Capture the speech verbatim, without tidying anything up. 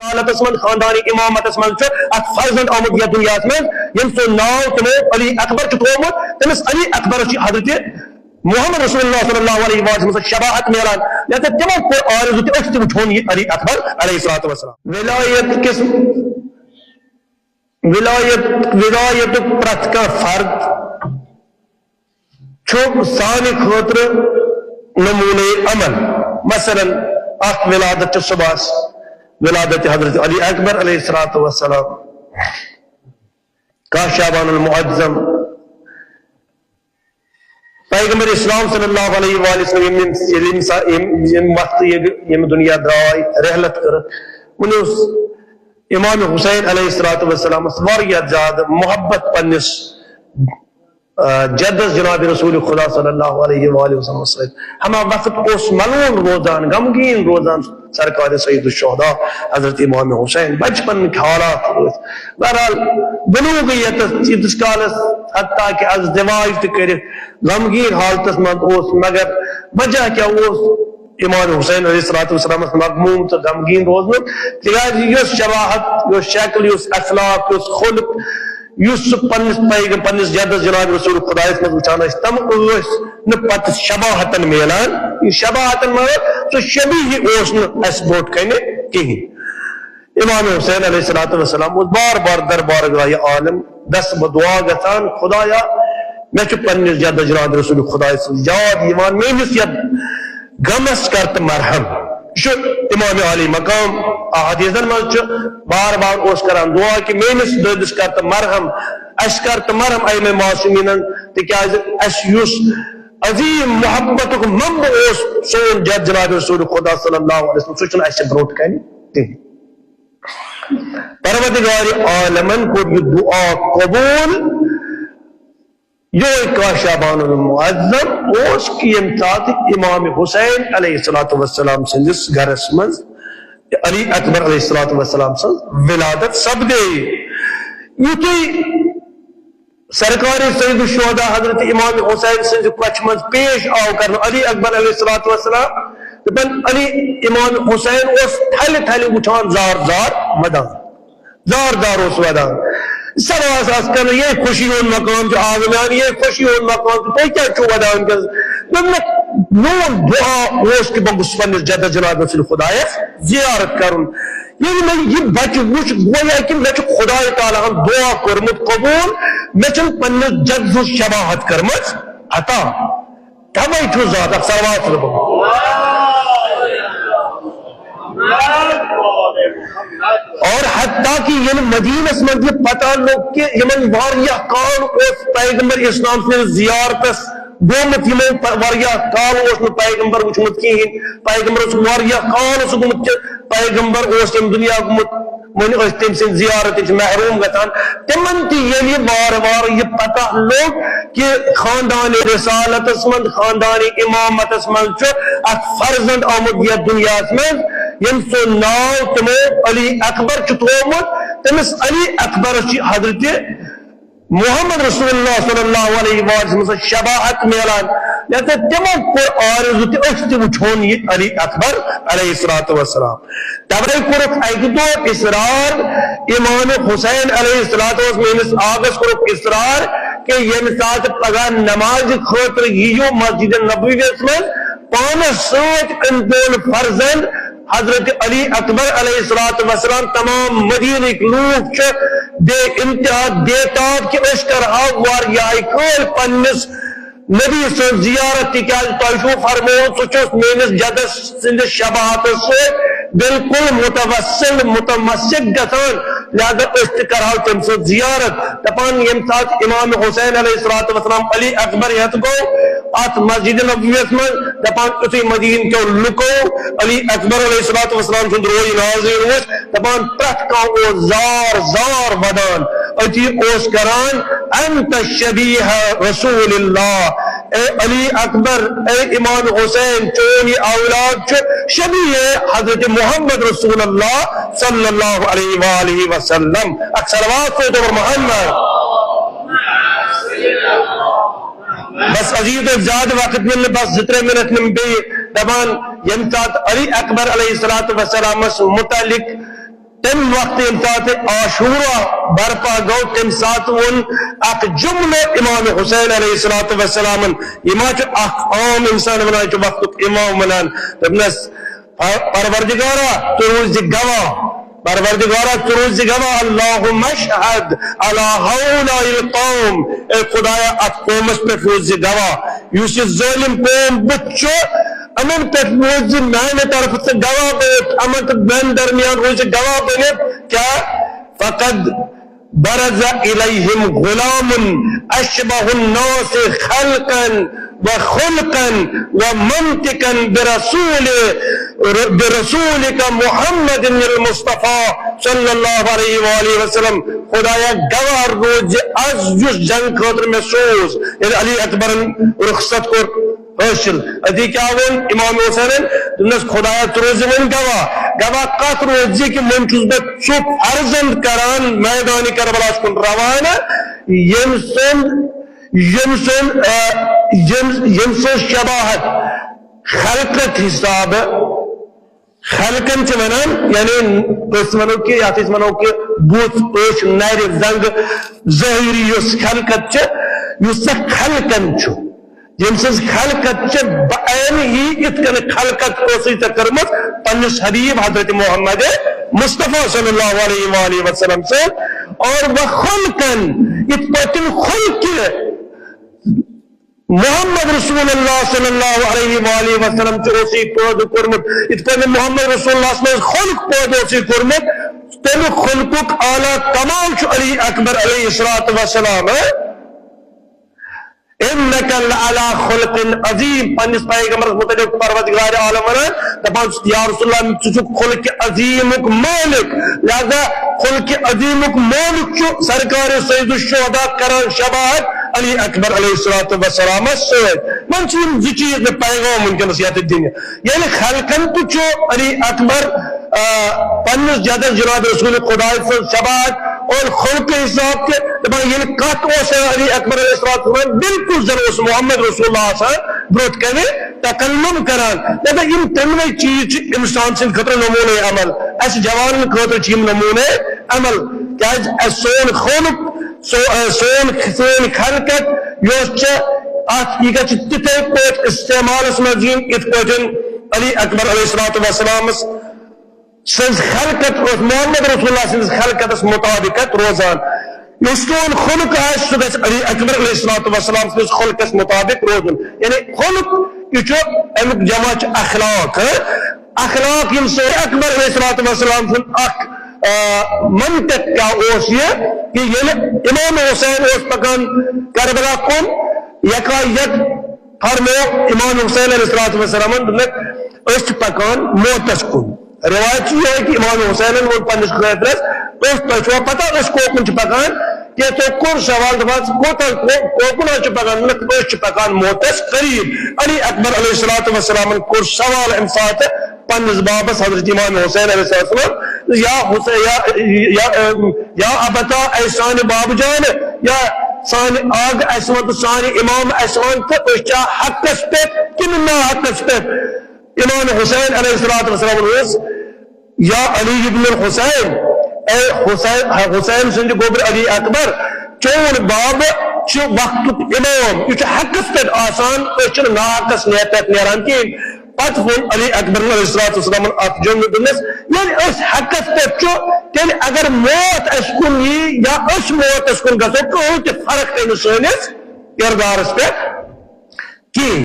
رسالتس منٛز، خاندان امامتس منٛز چھُ اکھ فرزند آمُت یتھ دنیاہس منٛز، ییٚمۍ سُنٛد ناو تِمو علی اکبر چھُ تھوومُت۔ تٔمِس علی اکبرس چھِ حضرت محمد رسول اللہ صلی اللہ علیہ وسلم سٕنٛز شباہت میلان، یتھ تِمو کوٚر آرزو تہِ أسۍ تہِ وٕچھون یہِ علی اکبر علیہ الصلوۃ والسلام۔ ولایت کِس ولایت ولایتُک پرٛٮ۪تھ کانٛہہ فرد چھُ سانہِ خٲطرٕ نمونہ عمل۔ مثلاً، اکھ ولادت چھِ صبحس، ولادت حضرت علی اکبر علیہ الصلوۃ والسلام، کاہ شعبان المعظم، پیغمبر اسلام صلی اللہ علیہ وآلہ وسلم ییٚمہِ، ییٚلہِ ییٚمہِ سا-، ییٚمہِ، ییٚمہِ وقتہٕ یہِ، ییٚمہِ دُنیا درٛاے، رحلت کٔرٕکھ، وُنہِ اوس امام حسین علیہ الصلوۃ والسلامس واریاہ زیادٕ محبت پننِس، آ، جدس جناب رسول خدا صلی اللہ علیہ وآلہ وسلم سۭتۍ۔ ہما وقت اوس ملوٗل روزان، غمگیٖن روزان سرکار سید الشہداء حضرت امام حسین۔ بچپن کہِ حالات ٲسۍ۔ بہرحال، بلوغیتس ییٖتِس کالس حتیٰ کہ از زواج تہِ کٔرِتھ غمگیٖن حالتس منٛز اوس، مگر وجہ کیٛاہ اوس؟ امام حسین علیہ الصلوۃ والسلامس مغموم تہٕ غمگیٖن روزنُک، تِکیٛازِ یۄس شباہت، یۄس شکل، یُس اخلاق، یُس خلق، یُس سُہ پننِس پیغم-، پننِس جدس جناب رسول خدایس منٛز وٕچھان ٲسۍ، تِم ٲسۍ نہٕ پتہٕ شباہتن میلان۔ یہِ شباہتن مگر سُہ شبیہ اوس نہٕ اسہِ برونٛٹھ کنہِ کِہینۍ۔ امام حسین علیہ الصلوۃ والسلام اوس بار بار دربارگاہ عالم دست بدعا گژھان، خدایا، مےٚ چھُ پننِس جدس جناب رسول خدایس سٕنٛز یاد یِوان، میٲنِس یتھ غمس کر تہٕ مرہم۔ یہِ چھُ امام عالی مقام۔ احادیثن منٛز چھُ بار بار اوس کران دعا کہ میٲنِس دٲدِس کر تہٕ مرہم، اسہِ کر تہٕ مرہم اے مے معصومینن، تِکیازِ اسہِ یُس عظیم محبتُک منبع اوس سون جد جناب رسول خدا صلی اللہ علیہ وسلم، سُہ چھُنہٕ اسہِ برونٛٹھ کنہِ کِہینۍ۔ پروردگار عالمن کوٚر یہِ دعا قبول۔ یہوے کاہ شعبان المعظم اوس کہ ییٚمہِ ساتہٕ امام حسین علیہ الصلوۃ والسلام سٕنٛدِس گرس منٛز علی اکبر علیہ الصلوۃ والسلام سٕنٛز ولادت سپدے۔ یُتھُے سرکار سید الشہداء حضرت امام حسین سٕنٛزِ کۄچھِ منٛز پیش آو کرنہٕ علی اکبر علیہ الصلوۃ والسلام، دپان علی امام حسین اوس تھلہِ تھلہِ وٕچھان زار زار ودان۔ زار زار اوس ودان۔ سوال آس کران، یہ خوشی ہُنٛد مقام چھُ آز میان، یہ خوشی ہُنٛد مقام چھُ، تُہۍ کیٛازِ چھِو ودان وٕنکیٚس؟ دوٚپمَکھ، میون دعا اوس کہ بہٕ گوٚژھُس پننِس جدس جناب رسول خدایس زیارت کرُن۔ ییٚلہِ مےٚ یہِ بچہِ وُچھ، گویا کہ مےٚ چھُ خدای تعالیٰ ہن دعا کوٚرمُت قبول، مےٚ چھَنہٕ پننِس جد سٕنٛز شباہت کٔرمٕژ عطا۔ توے چھُ زیادٕ اکھ صلوات چھُ دَپان۔ اور حتیٰ کہ ییٚلہِ مدینس منٛز یہِ پتہ لوٚگ کہ یِمن واریاہ کال اوس پیغمبر اسلام سٕنٛدِس زیارتس گوٚمُت، یِمو پ-، واریاہ کال اوس نہٕ پیغمبر وُچھمُت کِہینۍ، پیغمبر اوس واریاہ کال اوس گوٚمُت کہ پیغمبر اوس ییٚمہِ دُنیا گوٚمُت، وۄنۍ ٲسۍ تٔمۍ سٕنٛدِ زیارت نِش محروم گژھان۔ تِمن تہِ ییٚلہِ یہِ وارٕ وارٕ یہِ پتہ لوٚگ کہ خاندان رسالتس منٛز، خاندان امامتس منٛز چھُ اکھ فرزند آمُت یتھ دُنیاہس منٛز، ییٚمۍ سُنٛد ناو تِمو علی اکبر چھُ تھوومُت، تٔمِس علی اکبرس چھِ حضرت محمد رسول اللہ صلی اللہ علیہ وآلہ وسلم سٕنٛز شباہت میلان، لہذا تِمو کوٚر آرزو تہِ أسۍ تہِ وٕچھون یہِ علی اکبر علیہ الصلوۃ والسلام۔ توے کوٚرُکھ اکہِ دۄہ اصرار، امام حسین علیہ الصلوۃ والسلام میٲنِس آغس کوٚرُکھ اصرار کہ ییٚمہِ ساتہٕ پگاہ نمازِ خٲطرٕ یِیِو مسجد نبویس منٛز، پانس سۭتۍ أنۍ زیون فرزند حضرت علی اکبر علیہ الصلوۃ والسلام۔ تمام مدینٕکۍ لوٗکھ چھِ بے انتہا بے تاب کہ أسۍ کرہاو واریاہہِ کٲلۍ پننِس نبی سٕنٛز زیارت، تِکیازِ تۄہہِ چھُو فرمومُت، سُہ چھُ میٲنِس جدس سٕنٛدِس شباہتس سۭتۍ بالکل متوسل، متمسک گژھان، لہذا أسۍ تہِ کرہاو تٔمۍ سٕنٛز زیارت۔ دپان ییٚمہِ ساتہٕ امام حسین علیہ الصلوۃ والسلام علی اکبر ہیتھ گوٚو اتھ مسجد نبویس منٛز، دپان یُتھُے مدینہٕ کیو لُکو علی اکبر علیہ الصلوۃ والسلام سُنٛد روی نازین وُچھ، دپان پرٛٮ۪تھ کانٛہہ اوس زار زار ودان، أتی اوس کران، "انت شبیہ رسول اللہ"، اے علی اکبر، اے امام حسین، چون یہ اولاد چھُ شبیہ حضرت محمد رسول اللہ صلی اللہ علیہ وآلہ وسلم۔ اکھ صلوات سوزو محمد۔ بس عزیز، زیادٕ وقت نِمہٕ نہٕ، بس زٕ ترٛےٚ منٹ نِمہٕ بیٚیہِ۔ دپان ییٚمہِ ساتہٕ علی اکبر علیہ الصلوۃ والسلامس متعلق تمہِ وقتہٕ ییٚمہِ ساتہٕ عاشورہ برپا گوٚو، تمہِ ساتہٕ ووٚن اکھ جملہٕ امام حسین علیہ الصلوۃ والسلامن۔ یہِ ما چھُ اکھ عام انسان ونان، یہِ چھُ وقتُک امام ونان۔ دوٚپنس، "پر-، پروردگارا، ژٕ روٗزِ گواہ، پروردگارا، ژٕ روٗزِ گواہ، اللہم اشہد علی ہؤلاء القوم"، اے خدایا، اتھ قومس پٮ۪ٹھ روٗزِ گواہ، یُس یہِ ظٲلم قوم بُتھ چھُ، یِمن پٮ۪ٹھ روزِ میانہِ طرفہٕ ژٕ گواہ بٔنِتھ، یِمن تہٕ میانہِ درمیان روزِ گواہ بٔنِتھ۔ کیٛاہ؟ فقد برز الیہم غلام اشبہ الناس خلقا وخلقا ومنطقا برسول، برسولک محمد المصطفیٰ صلی اللہ علیہ وآلہ وسلم۔ خدایا، گواہ روزِ از یُس جنگ خٲطرٕ مےٚ سوٗز، ییٚلہِ علی اکبرن رخصت کوٚر حٲصِل۔ أتی کیٛاہ ووٚن امام حسینن؟ دوٚپنس، "خدایا، ژٕ روزِ وۄنۍ گواہ۔" گواہ کتھ روزِ؟ کہِ وۄنۍ چھُس بہٕ سُہ فرزند کران میدانِ کربلاہس کُن روانہٕ، ییٚمۍ سُنٛد، ییٚمۍ سُنٛد، آ، ییٚمۍ، ییٚمۍ سٕنٛز شباہت خلقت حسابہٕ، خلقن چھِ ونان، یعنی أسۍ ونو کہِ، یتھ أسۍ ونو کہِ بُتھ، أچھ، نرِ، زنٛگہٕ، ظٲہری یۄس خلقت چھِ، یُس سۄ خلقن چھُ، ییٚمہِ سٕنٛز خلقت چھِ بعینہِ یی، یِتھ کٔنۍ خلقت ٲسٕے ژےٚ کٔرمٕژ پننِس حبیب حضرت محمد مصطفیٰ صلی اللہ علیہ وآلہ وسلم سۭتۍ، اور وخلقن، یِتھ پٲٹھۍ خلقہِ محمد رسول اللہ صلی اللہ علیہ وآلہ وسلم چھُ اوسُے پٲدٕ کوٚرمُت، یِتھ پٲٹھۍ محمد رسول اللہ صلی اللہ علیہ وسلم خلق پٲدٕ اوسُے کوٚرمُت، تَمہِ خلقُک اعلیٰ کمال چھُ علی اکبر علیہ الصلوۃ والسلام، ہاں؟ "انک لعلی خلق عظیم"، پننِس پیغمبرس متعلق پروردگار عالم ونان، دپان چھُ، "یا رسول اللہ، ژٕ چھُکھ خلق عظیمُک مالک"، لہذا خلق عظیمُک مالک چھُ سرکار سید الشہداء کران شباہت علی اکبر علیہ الصلوۃ والسلامس سۭتۍ۔ وۄنۍ چھِ یِم زٕ چیٖز مےٚ پیغام وٕنکیٚنس یتھ دِنہِ۔ ییٚلہِ خلقن تہِ چھُ علی اکبر، آ، پننِس جدس جناب رسول خداے سٕنٛز شباہت اور خلق حساب تہِ دپان، ییٚلہِ کتھ اوس علی اکبر علیہ الصلوۃ والسلام، بالکل زن اوس محمد رسول اللہ آسان برٛونٛٹھ کنہِ تکلم کران۔ دپان، یِم ترٛٮ۪نوَے چیٖز چھِ انسان سٕنٛدِ خٲطرٕ نمونہ عمل، اسہِ جوانن خٲطرٕ چھِ یِم نمونہ عمل، کیازِ اسہِ سون خلق، سو-، آ، سون، سٲنۍ خلقت یۄس چھِ، اتھ یہِ گژھِ تِتھے پٲٹھۍ استعمالس منٛز یِنۍ، یِتھ پٲٹھۍ علی اکبر علیہ الصلوۃ والسلام سٕنٛز خلقت ٲس محمد رسول اللہ سٕنٛدِس خلقتس مطابقت روزان۔ یُس سون خلق آسہِ، سُہ گژھِ علی اکبر علیہ الصلوۃ والسلام سٕنٛدِس خلقس مطابق روزُن۔ یعنی خلق، یہِ چھُ، اَمیُک جمع چھُ اخلاق، ہاں؟ اخلاق یِم سٲری اکبر علیہ الصلوۃ والسلام سُنٛد اکھ، آ، منطق کیٛاہ اوس یہِ، کہِ ییٚلہِ امام حسین اوس پکان کربلا کُن، یکا یک فرمو امام حسین علیہ الصلوۃ والسلامن دوٚپنکھ، "أسۍ چھِ پکان موتس کُن۔" روایت چھِ یِہوٚے کہِ امام حسینن ووٚن پننِس خٲطرس، "أسۍ، تۄہہِ چھُوا پتہ أسۍ کوکُن چھِ پکان؟" کینٛژو کوٚر سوال، دوٚپہَس، "کوتاہ کو-، کوکُن حظ چھِ پکان؟" دوٚپنکھ، "أسۍ چھِ پکان موتس قریب۔" علی اکبر علیہ الصلوۃ والسلامن کوٚر سوال امہِ ساتہٕ پننِس بابس حضرت امام حسین علیہ السلام، "یا حسین، یا، یا، یا ابتا، اے سانہِ بابہٕ جان، یا سانہِ آغا، اسہِ وَن تہٕ سانہِ امام، اسہِ وَن تہٕ أسۍ چھا حقس پٮ۪ٹھ کِنہٕ ناحقس پٮ۪ٹھ؟" امام حسین علیہ الصلوۃ والسلام ووٚنُس، "یا علی ابن الحسین، اے حسین، حسین سٕنٛدِ گوٚبرِ علی اکبر، چون باب چھُ وقتُک امام، یہِ چھُ حقس پٮ۪ٹھ آسان، أسۍ چھِنہٕ ناحقس نیر-، پٮ۪ٹھ نیران کِہیٖنۍ۔" پتہٕ ووٚن علی اکبر علیہ الصلوۃ والسلامن اکھ جملہٕ، دوٚپنس، "ییٚلہِ أسۍ حقس پٮ۪ٹھ چھُ، تیٚلہِ اگر موت اسہِ کُن یی یا أسۍ موتس کُن گژھو، کٕہٕنۍ تہِ فرق پیٚیہِ نہٕ سٲنِس کردارس پٮ۪ٹھ کِہیٖنۍ۔"